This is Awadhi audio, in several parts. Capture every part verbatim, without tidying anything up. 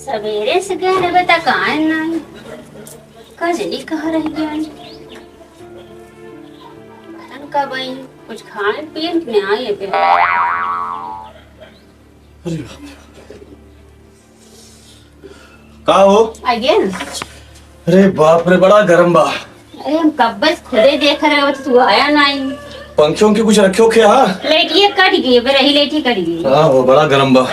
सवेरे से गए रहबे त काहे नाई? का जनी कहाँ रह गया? अन का भाई, कुछ खाए पिए कि नहीं आए पे? अरे बाप रे। का हो? आ गया ना? अरे बाप रे, बड़ा गरम बा। अरे, हम कब से खुदे देख रहे हो, तू आया नहीं। पंखे उंखे कुछ रखे हो क्या? हाँ? लेटिए कट गई, अबे रही लेटी कट गई। हाँ, वो बड़ा गरम बा।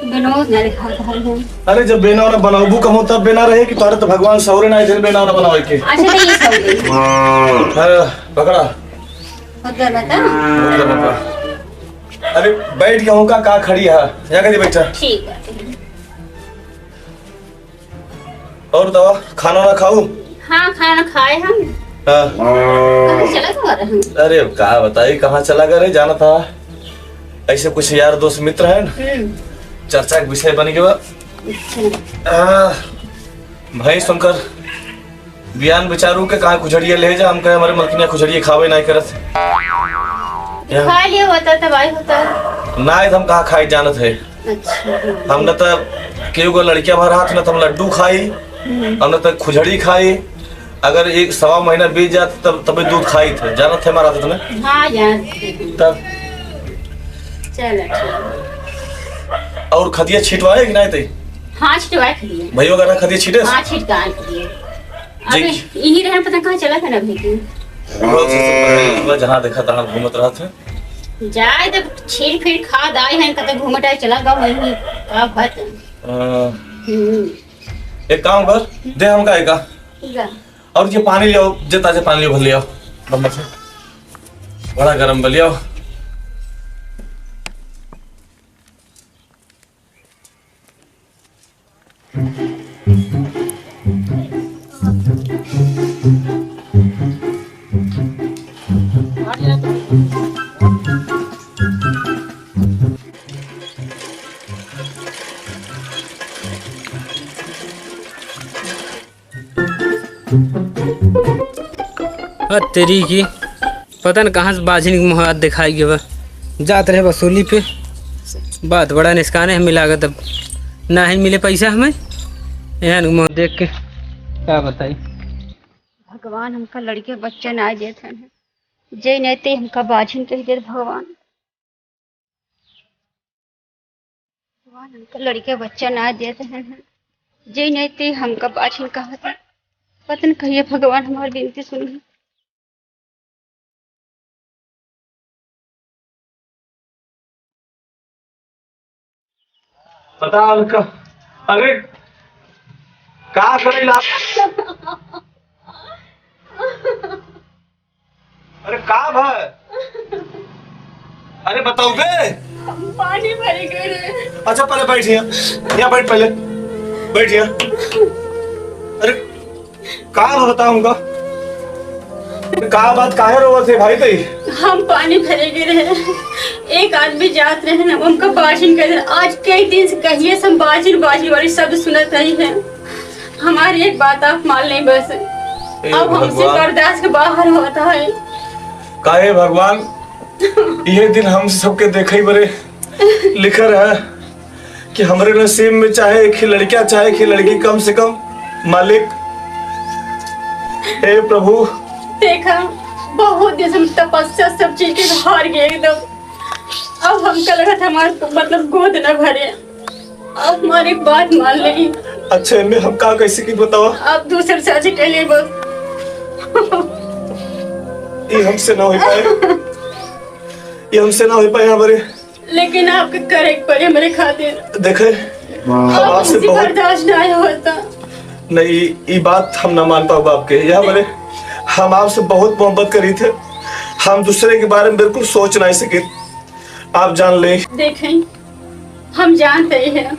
विनोद ना दिखा था हम। अरे, जब बेना ना बनाबू कमो तब बेना रहे कि तोरे तो भगवान सौरे ना इधर बेना ना बनावे के। अच्छा, तो ये सौरे। हाँ, पकड़ा। बहुत गरम है तो? बहुत गरम बा। अरे, बैठ के हूँ का, का खड़ी है? जा के बैठा। ठीक है। और बतावा, खाना ना खाऊ? हाँ, खाना खाए हम। हाँ। कहाँ चला गवा रहे हम? अरे, अब का बताई, कहाँ चला गए रहे, जाना था। ऐसे कुछ यार दोस्त मित्र हैं ना, हम्म। चर्चा के विषय बन गया। अच्छा। आ, भाई सुनकर, बियान बेचारू के कहाँ खुजड़िया ले जा, हम कहे हमारे मलकिनिया खुजड़िया खावे नहीं करत। खा लिया होता, तबाही होता। ना, हम कहाँ खाए जानत है। अच्छा, हाँ। हम न त केहू को लड़किया भर हाथ, न त हम लड्डू खाई, हम्म। और न त खुजड़ी खाई। अगर एक सवा महीना बीत जात, तब, तबे दूध खाई थे। जानत है हमारा आदत में? हाँ, जानत है। तब? चलो, ठीक। और खदिया छिटवाए कि नहीं ते? हाँ, छिटवाए खदिया। भैया का ना खदिया छिटे? हाँ, छिटवाए खदिया। जी। अबे, यही रहन पता कहाँ चला था ना अभी तू? रोज से सुबह जहाँ देखा तहाँ घूमत रहत है। जाए तो छीन फिर खा दाई हैं, कते घूमट आए चला गवा वहीं, का बात है? हाँ। हम्म। एक काम कर, दे हमका एका। ठीक है। और ये पानी ले आओ, जे ताजे पानी ले आओ, भर ले आओ, बम्बा से। बड़ा गरम बा, ले आओ। आ तेरी की, पता न कहाँ से बाझिन के मुँह हाथ दिखाई गवा। जात रहे वसूली पे, बात बड़ा निस्काने हमें लागत, अब ना ही मिले पैसा हमें। एहन मुँह देख के का बताई। भगवान हमका लड़के बच्चा ना देत हैं, जे नहीं ते हमका बाझिन कह देत भगवान। भगवान हमका लड़के बच्चा ना देत हैं, जे नहीं ते हमका बाझिन कहत हैं। पता न कहिए भगवान हमार बिनती सुनी। पता उनका, अरे, का करे ला? अरे, का भा? अरे, बताओ बे। हम पानी भरे गए रहे। अच्छा, पहले बैठ यहाँ, यहाँ बैठ पहले, बैठ यहाँ। अरे, का बताऊंगा? का बात, काहे रोवत है भाई तई? हम पानी भरे गए रहे, एक आदमी जात रहे ना, हमका बाझिन कह रहे। आज कई दिन से कहिए से हम बाझिन, बाझिन वाली शब्द सुनत रही है। हमारी एक बात आप मान लें बस, ए अब हमसे भगवान। बर्दाश्त के बाहर होता है। काहे भगवान, यह दिन हम सबके देखे बरे लिखल है कि हमरे नसीब में चाहे एक ही लड़का, चाहे एक ही लड़की, कम से कम मालिक। हे प्रभु। देखा, बहुत दिन से हम तपस्या, सब चीज के हार गए एकदम। अब हमका लगत हमार, मतलब, गोद न भरे। अब हमारी बात मान ले। अच्छा, एमे हम का कैसे की बतावा? आप दूसर शादी के लिए बस। ये हमसे ना हो पाए, ये हमसे ना हो पाए हमारे। लेकिन आपके करे के पड़े मेरे खातिर। देखे, हम अब आपसे हमसे बहुत बर्दाश्त नहीं होता। नहीं, ये बात हम ना मान पाओ आपके। यहाँ बोले, हम आपसे बहुत मोहब्बत करी थे, हम दूसरे के बारे में बिल्कुल सोच नहीं सके। आप जान ले। देखें, हम जानते ही हैं,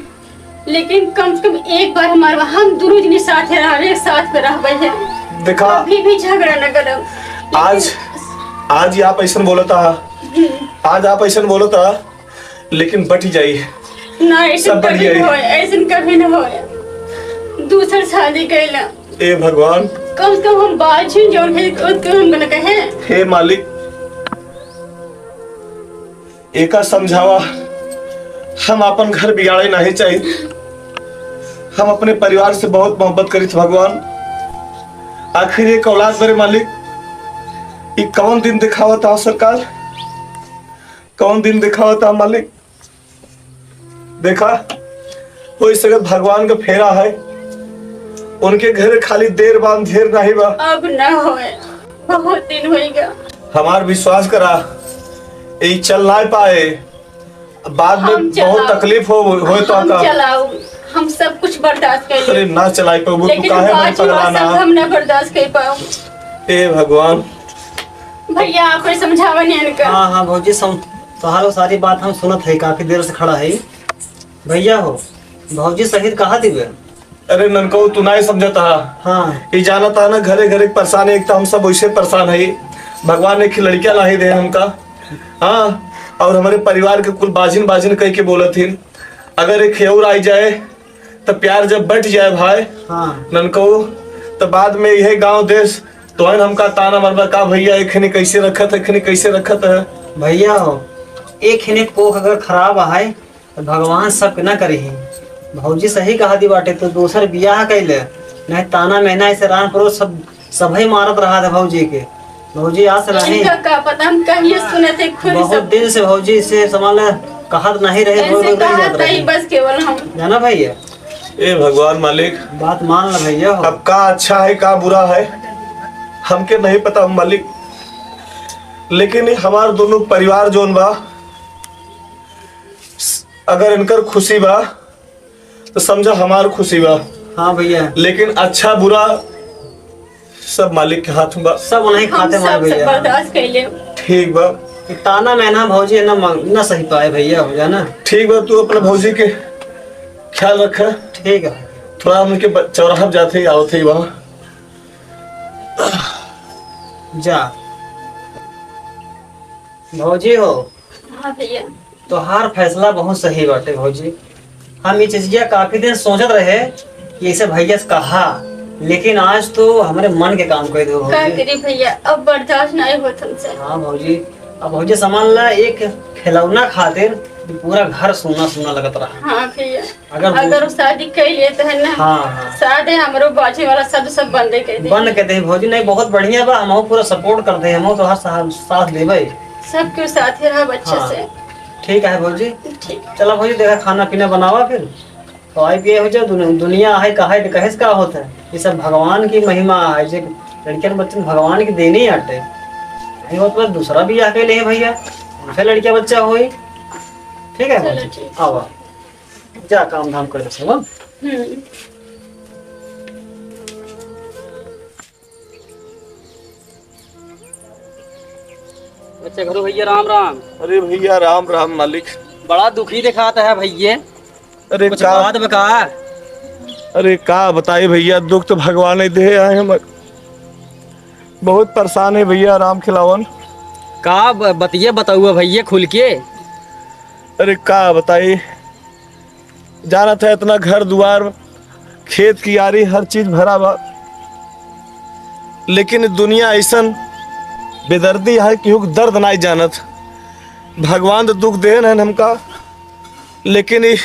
लेकिन कम से कम एक बार हमारे, हम दोनों जने साथ रह रहे, साथ में रहबे हैं। देखा, कभी भी झगड़ा न करब। आज, लेकिन आज ये आप ऐसन बोलता है, हम्म। आज आप ऐसन बोलता है, लेकिन बट जाई। ना, ऐसन सब बट कभी जाई। न होए, ऐसन कभी न होए। दूसर शादी कैला। ए भगवान। कम से कम हम बाझिन जौन है, उसको हम न कहे। हे मालिक, एका समझावा, हम आपन घर बिगाड़े नहीं चाहिए। हम अपने परिवार से बहुत मोहब्बत करित भगवान। आखिर एक औलाद बरे मालिक, ई कौन दिन दिखावत हा सरकार, कौन दिन दिखावत हा मालिक। देखा, कोई सगत भगवान का फेरा है, उनके घर खाली देर बा, अंधेर नहीं बा। अब ना होए, बहुत दिन होइगा। हमार विश्वास करा, ई चल ना पाए, बाद में हम बहुत चलाऊ। तकलीफ हो, होए तो हम का? चलाऊ, हम सब कुछ बर्दाश्त कर लेब। अरे ना चलाई पाबू, तू लेकिन काहे मन बाजी पगला बात ना? सब हम ना बर्दाश्त कर पाऊ। ए भगवान। भैया, आप ही समझावा नहीं इनका। हाँ, हाँ, भौजी, सम-, तोहारो सारी बात हम सुनत है, काफी देर से खड़ा है। भैया हो, भौजी सही कहा दिबे। अरे ननकऊ, तू नाहीं समझत हा। हाँ। ई जानत हा ना, घरे घरे परेशान है, एक तो हम सब वैसे परेशान है, भगवान एक लड़किया लाही दे हमका। हाँ, और हमारे परिवार के कुल बाजिन बाजिन कह के बोलत हिन। अगर एक और आई जाए तो प्यार जब बट जाए भाई, हाँ। ननकऊ, तो बाद में यह गांव देश तो हमका ताना मरबा का भैया, एक खने कैसे रखत है, एक खने कैसे रखत है। भैया हो, एक खने कोख अगर खराब है तो भगवान सबके ना करिही। भौजी सही कहा दी बाटे, तू दूसर बियाह कैले, नहीं ताना मेहना ऐसे रान परोस सब, सभई मारत रहा था भौजी के। भौजी आज से नहीं। इनका का पता, हम कहिए सुने थे खुद बहुत सब। दिन से भौजी से सामान कहत नहीं रहे, इनसे रोज रोज नहीं कहा जात था रहे। ही बस केवल हम। जाना भैया? ए भगवान मालिक। बात मान ल भैया हो। अब का अच्छा है, का बुरा है, हमके नहीं पता मालिक, लेकिन हमार दोनों परिवार जोन बा, अगर इनकर खुशी बा, तो समझा हमार खुशी बा। हाँ भैया। लेकिन अच्छा बुरा सब मालिक के हाथ में बा। सब उन्हीं हम खाते में सब, सब भैया। बर्दाश्त कर ले। ठीक बा। ताना मेहना भौजी ना मांग-, ना सही पाए भैया, हो जाना। ठीक बा, तू अपने भौजी के ख्याल रख। ठीक है। थोड़ा हम उनके ब-, चौराहा पे जाते ही आवत ही वहाँ। जा। भौजी हो। हाँ भैया। तोहार फैसला बहुत सही बाटे भौजी। हम ई चीजिया काफी दिन सोचत रहे कि इसे भैया से कहा, लेकिन आज तो हमरे मन के काम कर दो का भौजी। करी भैया, अब बर्दाश्त नहीं होत हमसे। हाँ भौजी, अब भौजी सामान ला, एक खिलौना खातिर पूरा घर सूना सूना लगत रहा। हाँ भैया। अगर अगर वो शादी कर लिए तो है ना, हाँ, हाँ। शादी हमरो बाजी वाला सब, सब बंदे कर दे। बंद कर दे भौजी, नहीं बहुत बढ़िया बा, हमहू पूरा support कर दे, हमहू तोहार सा-, साथ देबे। सबके साथ ही रहब अच्छे हाँ। से। ठीक है भौजी। ठीक। चला भौजी, देखा खाना पीना बनावा फिर, तो आई पिए हो जाओ। दुन-, दुनिया है कहा है, कहे से का होता है, ये सब भगवान की महिमा है, जे लड़कियन बच्चन भगवान की देनी आटे। नहीं होत बस दूसरा बियाह के लिए भैया, उनसे लड़किया बच्चा होई। ठीक है चलो भौजी, ठीक। आवा। जा काम धाम कर ले सब, हाँ? हम्म। अच्छा घरू भैया राम राम। अरे भैया राम राम मालिक। बड़ा दुखी दिखाता है भैया। अरे कुछ का बात बा का? अरे का बताई भैया, दुख तो भगवान ही दे आए हम। बहुत परेशान है भैया राम खिलावन। का ब-, बतिया बताउआ भैया खुल के? अरे का बताई, जानत है इतना घर दुआर, खेत कियारी, हर चीज भरा बा, लेकिन दुनिया ऐसन बेदर्दी है कि हुक दर्द नाई जानत। भगवान तो दुख देन है हमका, लेकिन ई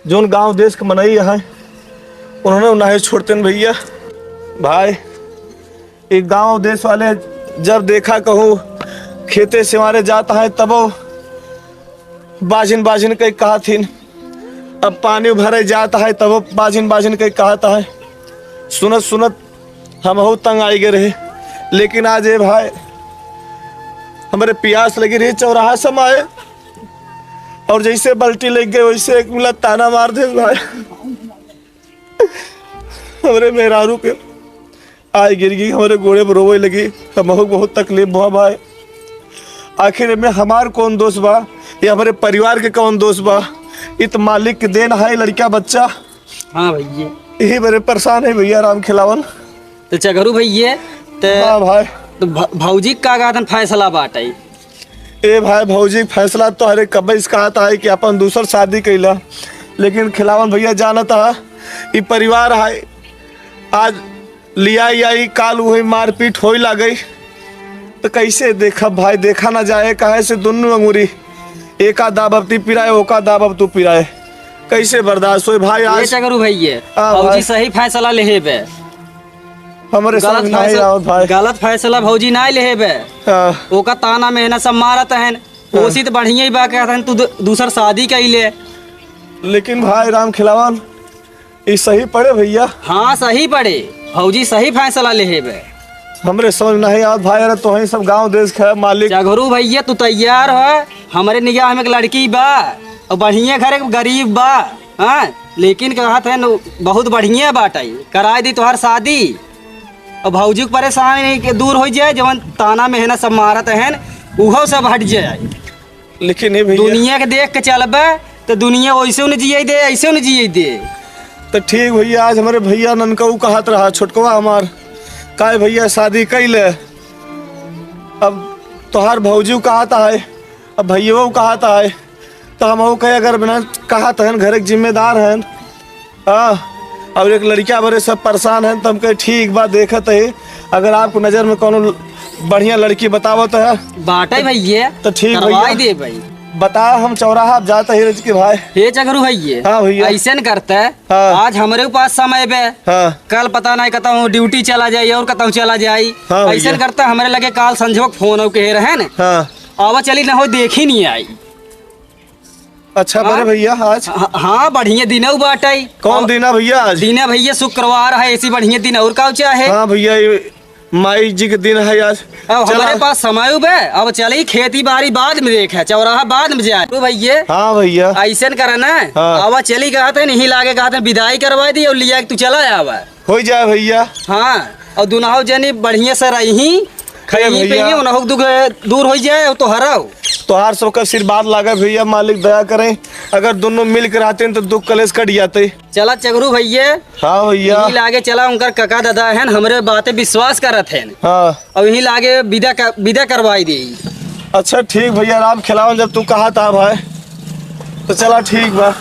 जोन गांव देश के मनई है, उन्होंने नाई छोड़ते न भैया। भाई, ई गांव देश वाले जब देखा कहूँ खेते से मारे जाता है, तबो बाजिन बाजिन कई कहा थीन। अब पानी भरे जाता है, तबो बाजिन बाजिन कई कहता है। सुनत सुनत हमहू तंग आई गए रहे, लेकिन आज ये भाई हमरे पियास लगी रही, चौराहा समाए और जैसे बाल्टी लेके गए वैसे एक मिला ताना मार दे भाई। हमरे मेहरारू के आए गिर गई, हमरे गोड़े पर रोवे लगी, हमहू बहुत तकलीफ भा भाई। आखिर में हमार कौन दोष बा, ये हमरे परिवार के कौन दोष बा? ये तो मालिक के देन है, लड़का बच्चा। हाँ भैया। यही बड़े परेशान है भैया राम खिलावन। तो चगरू भैया, तो हाँ भाई। तो भ-, भौजी का गाथन फैसला बाटे? ए भाई, भौजी के फैसला तो हरे कबे से कहत है कि अपन दूसर शादी कैला, लेकिन खिलावन भैया जानत है, ई परिवार है, आज लिया आई, काल वही मारपीट होई लागई, तो कैसे देखब भाई, देखा ना जाए, काहे से दुनू अंगूरी एका दाब अब ती पिराए, ओका दाब अब तू पिराए। कैसे बर्दाश्त होई भाई? ये आज चकरू भैया, हाँ, भौजी भाई। सही फैसला लेहे बे। हमरे समझ गलत नहीं फैसला, आवत भाई। गलत फैसला भौजी नाहीं लेहे बे। हाँ। ओका ताना मेहना सब मारत हन। हाँ। ओसी त बढ़िया ही बा, कहत हन तू दू-, दूसर शादी कइ ले। लेकिन भाई राम खिलावन, ई सही पड़े भैया? हाँ, सही पड़े। भौजी सही फैसला लेहे बे। हमरे समझ नहीं आवत भाई, अरे तोहई सब गाँव देश के मालिक। चकरू भैया, तू तैयार हो? हमरे निगाह में एक लड़की बा, और बढ़िया घर के गरीब बा, हाँ, लेकिन कहत है न, बहुत बढ़िया बाटइ, कराए दी तोहार शादी। और भौजी के परेशानी के दूर होइ जाए, जवन ताना मेहना सब मारत हन, उहो सब हट जाए। लेकिन ये भैया दुनिया के देख के चलबे, तो दुनिया वैसे न जिए दे, ऐसे न जिए दे। तो ठीक भैया, आज हमरे भैया ननकऊ कहत रहा, छोटकवा हमार, "काहे भैया शादी कइ ले?" अब तोहार भौजी कहत है, अब भैया कहत है, तो हमहू कहे अगर बिना कहत हन, घर के जिम्मेदार हन, हाँ, और एक लड़किया बरे सब परेशान हैं, तो हम कहे, "ठीक बा, देखत है, अगर आपको नजर में कौनो बढ़िया लड़की बतावत है।" बाटे भैया, तो ठीक करवाई भैया। दे भाई। बता, हम चौराहा आप जाते ही रह चुके भाई। हे चकरू भैया, हाँ भैया। ऐसे न करते, हाँ। आज हमरे पास समय बे, हाँ। कल पता नहीं कतहूँ ड्यूटी चला जाई और कतहूँ चला जाई। हाँ ऐसे भैया। न करते, हमरे लगे काल संझोक फोन हो के रहे न, हाँ। आवा चली न हो, देखी नहीं आई। अच्छा, हाँ? बरे भैया, आज? हाँ, हाँ, बढ़िया दिन है बाटई। कौन अब दिन है भैया आज? दिन है भैया, शुक्रवार है, ऐसी बढ़िया दिन और का चाहे? हाँ भैया, ये माई जी के दिन है आज। अब चला। हमारे पास समय बे, अब चली खेती बाड़ी बाद में देखे, चौराहा बाद में जाए। तो भैया, हाँ भैया। ऐसन करे ना, हाँ। आवा चली कहत है, नहीं लागे कहत है, विदाई करवा दी और लिया के तू चला आवा। हो जाए भैया। हाँ, और दुनहु जनी बढ़िया से रही, खैर यहीं पे भैया। ही उनहु दुख दूर हो जाए, तो हराओ। तोहार सबका आशीर्वाद लागे भैया, मालिक दया करें। अगर दोनों मिल के रहते हैं तो दुख कलेश कट जाते। चला चकरू भैया। हाँ भैया। यहीं लागे चला, उनकर कका दादा हैं, हमरे बातें विश्वास करत हैं। हाँ। और यहीं लागे विदा कर, विदा करवाई दे। अच्छा ठीक भैया, राम खिलावन, जब तू कहा था भाई, तो चला ठीक बा।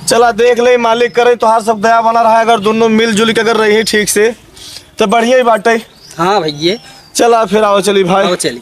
चला देख ले, मालिक करे तोहार सब दया बना रहा है, अगर दोनों मिलजुल के अगर रही ठीक से, तो बढ़िया ही बाटे। हाँ भैया। चला फिर आओ चली भाई। आओ चली।